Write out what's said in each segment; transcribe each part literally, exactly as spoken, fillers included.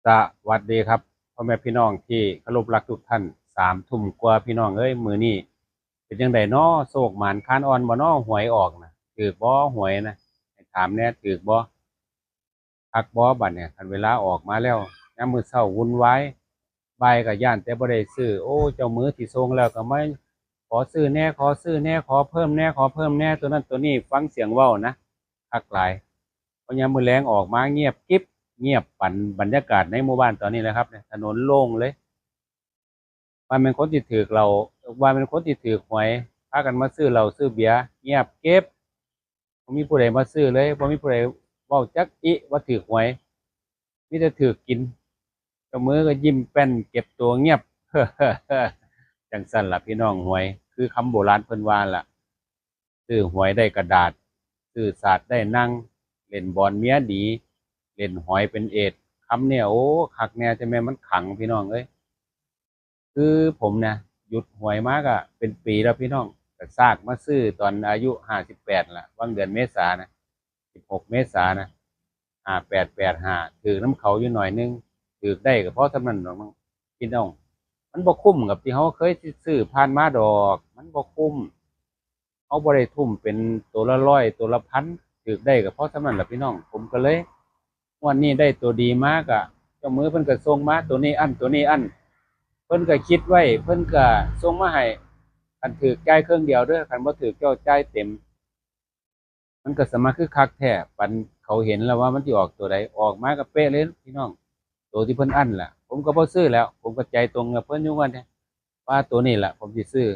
สวัสดีครับ พ่อแม่พี่น้องที่เคารพรักทุกท่าน สามทุ่มกว่าพี่น้องเอ้ย มื้อนี้เป็นจั่งใดน้อ โชคหมานค้านอ่อนบ่น้อ หวยออกนะ ถืกบ่หวยนะ ให้ถามแหน่ ถืกบ่ คักบ่ บัดเนี่ย คันเวลาออกมาแล้ว ยามมื้อเช้าวุ่นวาย บ่ายก็ย้านแต่บ่ได้ซื้อ โอ้ เจ้ามือที่ส่งแล้วก็มาขอซื้อแหน่ ขอซื้อแหน่ ขอเพิ่มแหน่ ขอเพิ่มแหน่ ตัวนั้นตัวนี้ ฟังเสียงเว้านะ คักหลาย พอยามมื้อแลงออกมาเงียบกริบ เงียบปานบรรยากาศในหมู่บ้านตอนนี้แหละครับ ถนนโล่งเลย ว่าแม่นคนที่ถืกเหล้า ว่าแม่นคนที่ถืกหวย พากันมาซื้อเหล้าซื้อเบียร์ เงียบกริบ บ่มีผู้ใดมาซื้อเลย บ่มีผู้ใดเว้าจักอิว่าถืกหวย มีแต่ถืกกิน เจ้ามือก็ยิ้มแป้นเก็บตัวเงียบ จั่งซั้นล่ะพี่น้อง หวย คือคำโบราณเพิ่นว่าล่ะ ซื้อหวยได้กระดาษ ซื้อสาดได้นัง เล่นบอลเมียดี เล่นหอยเป็นเอดส์ คำเนี่ย โอ้ คักแน่ จั่งแม่นมันขลังพี่น้องเอ้ย คือผมนะ หยุดหวยมาก็เป็นปีแล้วพี่น้อง ก็ซากมาซื้อตอนอายุห้าสิบแปดล่ะ หว่างเดือนเมษานะ สิบหกเมษานะ ห้าแปดแปดห้า ถืกนำเขาอยู่หน่อยนึง ถืกได้ก็พอส่ำนั้นดอกพี่น้อง มันบ่คุ้มกับที่เฮาเคยซื้อผ่านมาดอก มันบ่คุ้ม เฮาบ่ได้ทุ่มเป็นตัวละร้อย ตัวละพัน ถืกได้ก็พอส่ำนั้นล่ะพี่น้อง ผมก็เลย งวดนี้ได้ตัวดีมาก็ เจ้ามือเพิ่นก็ส่งมา ตัวนี้อั้น ตัวนี้อั้น เพิ่นก็คิดไว้ เพิ่นก็ส่งมาให้ คันถืกจ่ายครึ่งเดียวเด้อ คันบ่ถืกเจ้าจ่ายเต็ม มันก็สมาคือคักแท้ ปานเขาเห็นแล้วว่ามันสิออกตัวใด ออกมาก็เป๊ะเลยพี่น้อง ตัวที่เพิ่นอั้นล่ะ ผมก็บ่ซื้อแล้ว ผมก็ใจตรงกับเพิ่นอยู่ว่าเนี่ย ว่าตัวนี้ล่ะผมสิซื้อ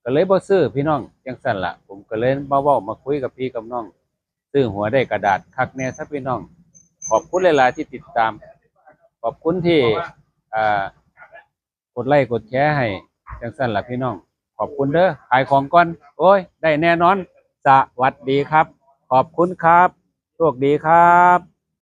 ก็เลยบ่ซื้อพี่น้อง จั่งซั้นล่ะ ผมก็เลยมาเว้ามาคุยกับพี่กับน้อง ซื้อหวยได้กระดาษคักแน่ซะพี่น้อง ขอบคุณหลายๆที่ติดตาม ขอบคุณที่ อ่า กดไลค์กดแชร์ให้ จั่งซั้นล่ะพี่น้อง ขอบคุณเด้อ ขายของก่อน โอ้ย ได้แน่นอน สวัสดีครับ ขอบคุณครับ โชคดีครับ